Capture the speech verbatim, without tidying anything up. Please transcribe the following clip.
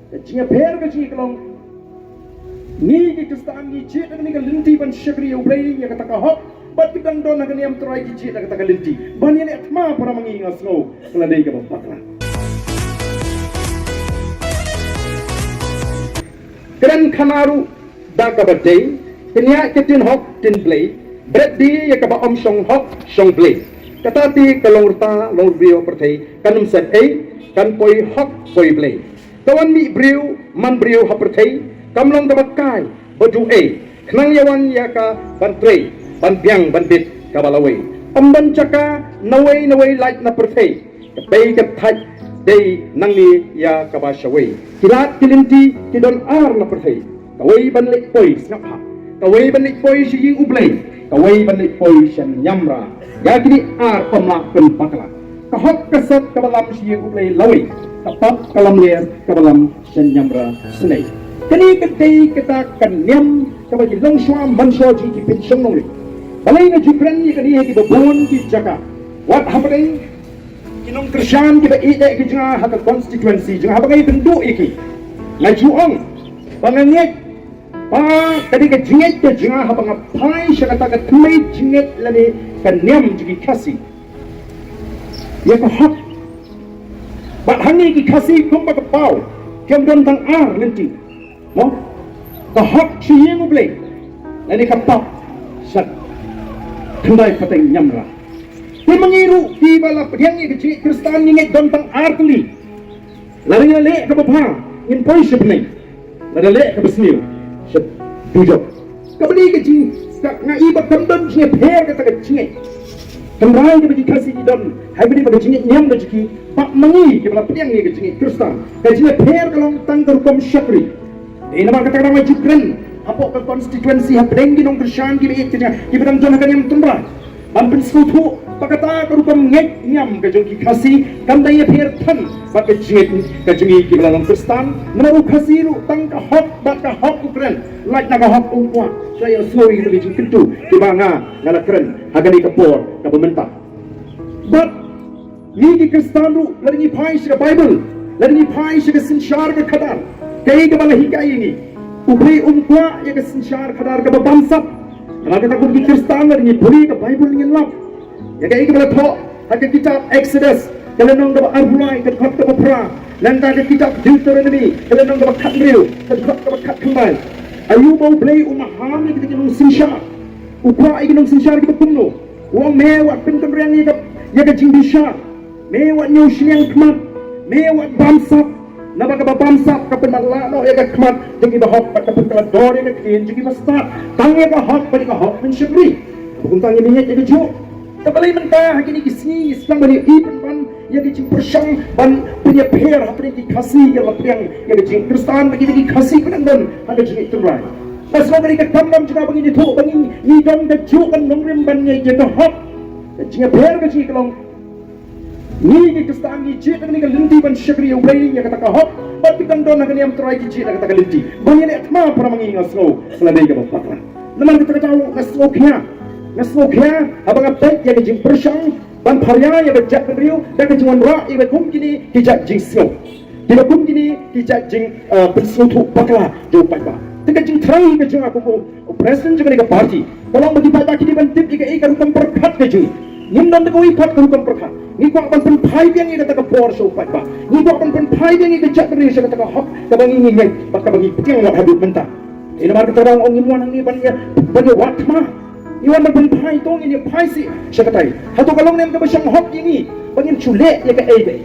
Ka jingïapher ka jong ngi ka long, ngi ki Khristan ngi jied ha kane ka lynti ban shakri ïa U Blei ïa kata ka hok, bad ki dang don ha ka niam Trai ki jied ha kata ka lynti ban ïaleh thma. Para ma ngi, nga sngew ka la dei kaba bakla. Kren khana ruh da kaba dei, kñia ka ktien hok ktien Blei, bret die ïa kaba ym shong hok shong Blei. Kata te ka long rta long rview pyrthei kan ym set ei, kan poi hok poi Blei. Ka wan mih briew man briew ha pyrthei, kam long kaba kai ba ju ei, khnang ïa wan ïa ka ban trei, ban biang ban bit kaba lawei. Ym don jaka nawei nawei lait na pyrthei, ka bei ka thait dei nangne ïa kaba shawei. Ki lad ki lynti ki don ar na pyrthei, kawei ban leit poi sngap ha, kawei ban leit poi sha ïing U Blei, kawei ban leit poi sha niamra. Ïa kine ar ym lah pynbakla. Ka hok ka sat kaba lam sha ïing U Blei lawei, ka pap ka lamler kaba lam sha niamra snei. Kane ka dei kata ka niam kaba ki longshuwa manshuwa jong ki pynshong nongrim. Balei nga ju kren ïa kane ha kiba bun ki jaka? Wat hapdeng ki nongkyrshan kiba ïeit ki jong nga ha ka constituency jong nga, haba nga ïakynduh ïa ki, nga ju ong ba nga ngeit ba ka dei ka jingngeit ka jong nga haba nga phai sha kata ka tynrai jingngeit lane ka niam jong ki Khasi ïa ka hok. Bad hangne ki Khasi kumba ka paw ki ym don tang ar lynti. Mo, ka hok sha ïing U Blei, lane ka pap sha khyndai pateng niamra. Te ma ngi ruh kiba la pdiang ïa ka jingngeit Khristan ngi ngeit don tang ar tylli. Lada ngin leh kaba bha ngin poi sha bneng, lada leh kaba sniew sha dujok. Kaba dei ka jing, ka nga i ba kam don jingïapher kata ka jingngeit. Tynrai kaba ki Khasi ki don ha kaba dei ba ka jingngeit niam ka jong ki bad ma ngi kiba la pdiang ïa ka jingngeit Khristan. Ka jingïapher ka long tang ka rukom shakri. Dei namar kata ka daw nga ju kren hapoh ka constituency hapdeng ki nongkyrshan kiba ïeit ki jong nga kiba dang don ha ka niam tynrai ban pynsngewthuh ba kata ka rukom ngeit niam ka jong ki Khasi kam da ïapher than bad ka jingngeit ka jong ngi kiba la long Khristan. Namar u Khasi ruh tang ka hok bad ka hok u kren, lait na ka hok um kwah. Sa ïa sngew ïa kine ki jingkyntu kiba nga nga la kren ha kane ka por kaba mynta. Bad ngi ki Khristan ruh, lada ngi phai sha ka Baibl, lada ngi phai sha ka synshar ka khadar, kaei kaba la hikai ïa ngi? U Blei um kwah ïa ka synshar khadar kaba bamsap. Namar kata kum ki Khristan lada ngi pule ka Baibl ngin lap ïa kaei kaba la thoh ha ka kitab Exodus, ka lynnong kaba arphew lai, ka dkhot kaba phra, nangta ka kitab Deuteronomy, ka lynnong kaba khathynriew, ka dkhot kaba khatkhyndai. Aïu ba U Blei u maham ïa kita ki nongsynshar? U kwah ïa ki nongsynshar kiba kumno? U ong, me wat pynkynriang ïa ka, ïa ka jingbishar. Me wat ñiew shiliang khmat. Me wat bamsap. Naba kaba bamsap ka pynmatlah noh ïa ka khmat jong kiba hok bad ka pynkylla dor ïa ka ktien jong kiba stad. Tang ïa ka hok bad ïa ka hok pynshakri. Kumta ngin ïa ïa ka juk. Te balei mynta ha kine ki sngi ngi sdang ban ïa i pynban ïa ka jingpyrshang ban pynïapher hapdeng ki Khasi kiba la pdiang ïa ka jingkhristan bad kine ki Khasi kiba dang don ha ka jingngeit tynrai? Nga sngew ba dei ka kam jong nga ba ngin ïathuh ba ngi, ngi don ka juk ka nongrim ban ngeit ïa ka hok. Ka jingïapher ka jong ngi ka long, ngi ki Khristan ngi jied ha kane ka lynti ban shakri ïa U Blei ïa kata ka hok. Bad ki dang don ha ka niam tynrai ki jied ha kata ka lynti ban ïaleh thma. Para ma ngi, nga sngew ka la dei kaba bakla. Namar kata ka daw nga sngewkhia, nga sngewkhia haba nga peit ïa ka jingpyrshang ban pharia ïa ka jaitbynriew da ka jingwanrah ïa ka kum kine ki jait jingsngew, kiba kum kine ki jait jing, eh, pynsngewthuh bakla jong u paidbah. Te ka jingthrang ka jong nga kum u president jong kane ka party ka long ba ki paidbah ki dei ban tip ïa kaei ka rukom pyrkhat ka jong ngi. Ngim don da kawei pat ka rukom pyrkhat. Ngi kwah ban pynphai biang ïa kata ka bor sha u paidbah. Ngi kwah ban pynphai biang ïa ka jaitbynriew sha kata ka hok kaba ngi ngi ngeit bad kaba ngi pdiang wat haduh mynta. Ïa namar kata ka daw nga ong ngim wan hangne ban ïa, ban ïa wad thma. Ngi wan ban pynphai, to ngin ïa phai sih sha katai. Hato ka long ne em kaba shong hok ïa ngi ba ngin shu leh ïa kaei kaei?